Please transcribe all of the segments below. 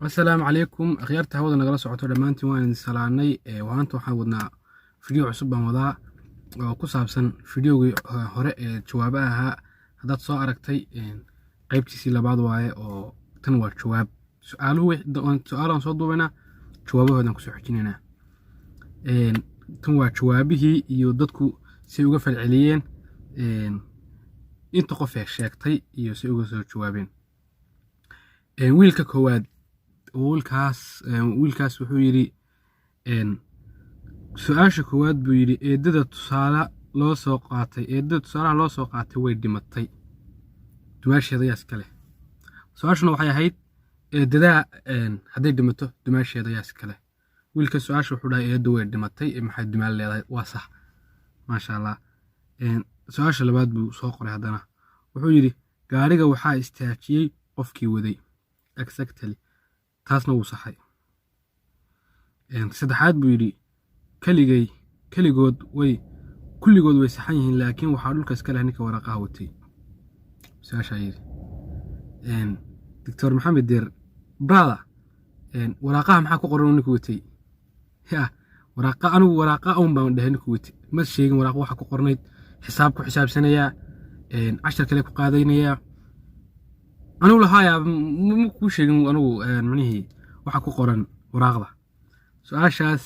Asalaamu calaykum, akhyaarta hawada nagala socoto dhammaantiin, waan idin salaanay. Maanta waxaan wadnaa video cusub baan wadaa oo ku saabsan videogii hore ee jawaabaha ahaa. Haddaad soo aragtay, qaybtiisii labaad waaye oo tan waa jawaab su-aaluhu. Su-aalaan soo duubaynaa, jawaabahoodaan kusoo xijinaynaa. Tan waa jawaabihii iyo dadku say uga falceliyeen, inta qof ee sheegtay iyo say uga soo jawaabeen. Wiilka koowaad, wiilkaas wuxuu yidhi, su-aasha koowaad buu yidhi, eedada tusaale loo soo qaatay, eedada tusaalaha loo soo qaatay way dhimatay, dumaasheeda yaa iska leh? Su-aashuna waxay ahayd, eedadaa hadday dhimato, dumaasheeda yaa iska leh? Wiilka su-aasha wuxuu dhahay, eedda way dhimatay, maxay dumaal leedahay? Waa sax, maasha Allah. Su-aasha labaad buu soo qoray haddana. Wuxuu yidhi, gaariga waxaa istaajiyey qofkii waday. Exactly, taasna wuu saxay. Saddexaad buu yidhi, keligay keligood way kulligood way saxan yihiin, laakiin waxaa dhulka iska leh ninka waraaqaha watay. Su-aashaa yidhi Doctor Maxamed Deer, brother, waraaqaha maxaa ku qoran ninku watay? Ya waraaqa, anigu waraaqa un baan dhahay ninku watay, ma sheegin waraaqa waxa ku qornayd. Xisaab ku xisaabsanayaa, cashar kale ku qaadaynayaa, anigu lahaayaa ma kuu sheegin anigu micnihii waxa ku qoran waraaqda. Su-aashaas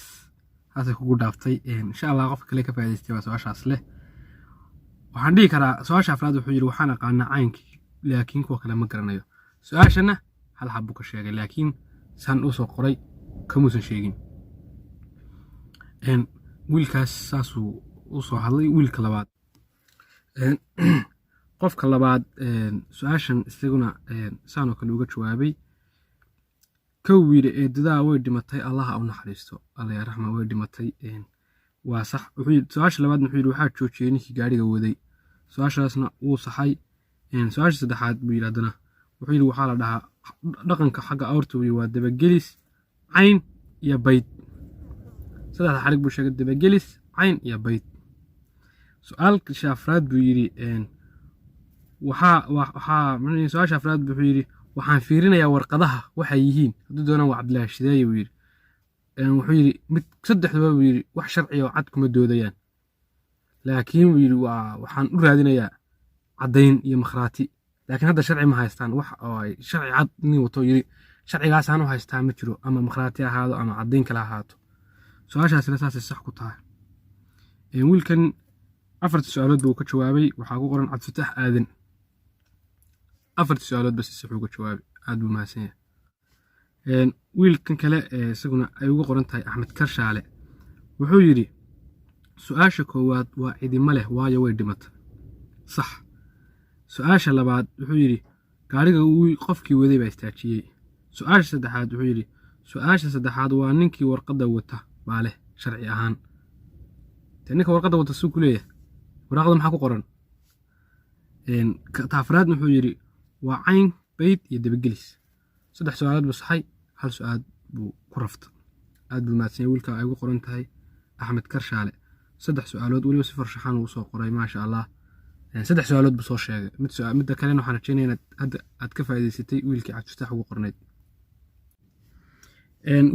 haasay kugu dhaaftay. Insha Allah qofka kale ka faa'idaystay waa su-aashaas leh. Waxaan dhihi karaa, su-aasha afraad wuxuu yidhi, waxaan aqaanaa caynkii, laakiin kuwa kale ma garanayo. Su-aashana hal xab buu ka sheegay, laakiin saan u soo qoray kamuusan sheegin. Wiilkaas saasuu u soo hadlay. Wiilka labaad, qofka labaad, su-aashan isaguna saan oo kale uga jawaabay. Kow yidhi, eedadaa way dhimatay, Allaha u naxariisto, Alla ya raxma, way dhimatay, waa sax. Wuxuu yidhi, su-aasha labaad wuxuu yidhi, waxaa joojiyey ninkii gaariga waday. Su-aashaasna wuu saxay. Su-aasha saddexaad buu yidhi, haddana wuxuu yidhi, waxaa la dhahaa dhaqanka xagga awrta buu yidhi, waa dabagelis, cayn iyo bayd. Saddexda xarig buu sheegay, dabagelis, cayn iyo bayd. Su-aalka afraad buu yidhi, waxaa su-aasha afraad wuxuu yidhi, waxaan fiirinayaa warqadaha waxay yihiin, haddii doonaan waa Cabdillaahi Shideeye buu yidhi. Wuxuu yidhi, mid saddexduba buu yidhi, wax sharciya oo cad kuma doodayaan, laakiin buu yidhi, waa waxaan u raadinayaa caddayn iyo makhraati, laakiin hadda sharci ma haystaan. Wax oo ay sharci cad nin wato yidhi sharcigaasaan u haystaa ma jiro, ama makhraati ahaado ama caddayn kale ahaato. Su-aashaasina saasay sax ku tahay. Wiilkan afarta su-aalood buu ka jawaabay. Waxaa ku qoran Cabdifatax Aadan. Afarta su-aalood ba si sax uga jawaabay, aad buu mahadsan yahay. Wiilkan kale isaguna ay ugu qoran tahay Axmed Karshaale wuxuu yidhi, su-aasha koowaad waa cidima leh, waayo way dhimata, sax. Su-aasha labaad wuxuu yidhi, gaariga qofkii waday baa istaajiyey. Su-aasha saddexaad wuxuu yidhi, su-aasha saddexaad waa ninkii warqadda wata baa leh sharci ahaan. Dee ninka warqadda wata suu ku leeyahay? Waraaqda maxaa ku qoran? Ta afraad wuxuu yidhi, waa cayn, bayd iyo dabagelis. Saddex su-aalood buu saxay, hal su-aal buu ku rafta. Aad buu mahadsan yahay wiilka ay ugu qoran tahay Axmed Karshaale. Saddex su-aalood weliba si farshaxan uu soo qoray, maasha Allah. Saddex su-aalood buu soo sheegay. Mid midda kalena waxaan rajeynaya inaad hadda aad ka faa'iidaysatay, wiilkii Cabdifataax ugu qornayd.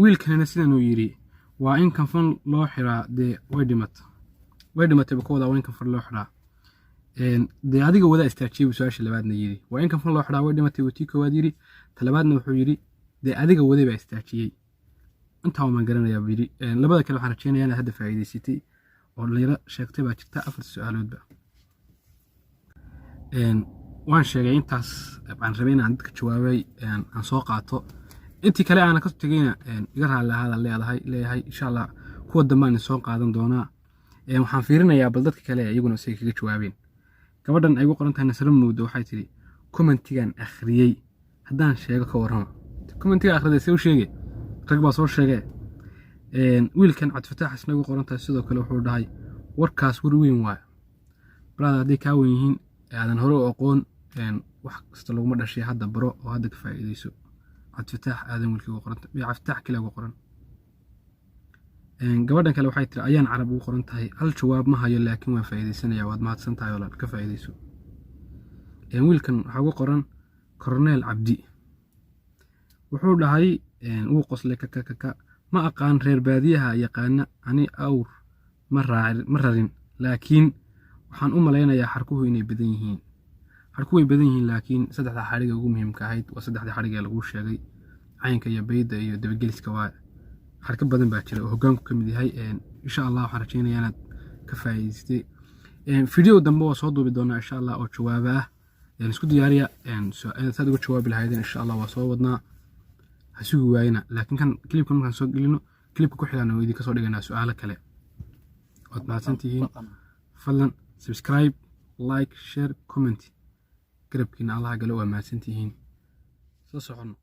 Wiilkanina sidan uu yidhi, waa in kanfan loo xiraa, dee way dhimata, way dhimatay buu ka wadaa, waa in kanfan loo xiraa. Dee adiga wadaa istaajiyey buu su-aasha labaadna yidhi. Waa in kanfan loo xiraa, way dhimatay buu tii koowaad yidhi. Talabaadna wuxuu yidhi, dee adiga waday baa istaajiyey. Intaa waan garanayaa buu yidhi. Labada kale waxaan rajeynayaa inaad hadda faa'iidaysatay oo dhalinyaro sheegtay baa jirta afarta su-aaloodba. Waan sheegay intaas baan rabay inaan dadka jawaabay aan soo qaato. Intii kale aanan ka tegayna iga raalli ahaada leeyahay. Insha Allah kuwa dambe aan soo qaadan doonaa. Waxaan fiirinayaa bal dadka kale iyaguna say kaga jawaabeen. Gabadhan ay ugu qoran tahay Nasro Mowdo waxay tidhi, commentigan akhriyey haddaan sheego ka warrama. Commentiga akhriday see u sheegay? Rag baa soo sheegee. Wiilkan Cabdifataax isna ugu qoran tahay sidoo kale wuxuu dhahay, warkaas war weyn waayo. Brother, hadday kaa wen yihiin aadan hore u aqoon, wax kasta laguma dhashay, hadda baro oo hadda ka faa'iidayso. Cabdifataax Aadan wiilkii ugu qoran tahay, Cabdifataax kale ugu qoran. Gabadhan kale waxay tiri, Ayaan Carab ugu qoran tahay, hal jawaab ma hayo, laakiin waan faa'iidaysanaya. Waad mahadsan tahay walaal, ka faa'iidayso. Wiilkan waxaa ugu qoran Corneel Cabdi. Wuxuu dhahay, Wuu qoslay. Kakakaka, ma aqaan, reer baadiyaha yaqaana. Ani awr ma ma rarin, laakiin waxaan u malaynayaa xarkuhu inay badan yihiin. Xarkuhu way badan yihiin, laakiin saddexda xadhiga ugu muhiimka ahayd waa saddexda xadhig ee laguu sheegay, caynka iyo bayda iyo dabageliska. Waa xarko badan baa jira oo hoggaanku ka mid yahay. Insha Allah waxaan rajeynayaa inaad ka faa'iidaystay. Video dambe waa soo duubi doonaa, insha Allah, oo jawaaba ah. Isku diyaariya saad uga jawaabi lahaydeen. Insha Allah waa soo wadnaa, ha sugi waayina. Laakiin kan clipka markaan soo gelino, clipka ku xigaan waa idinka soo dhiganaa su-aalo kale. Waad mahadsantihiin. Fadlan subscribe, like, share, comment. Garabkiina Allaha galo. Waa mahadsantihiin. Soo soconno.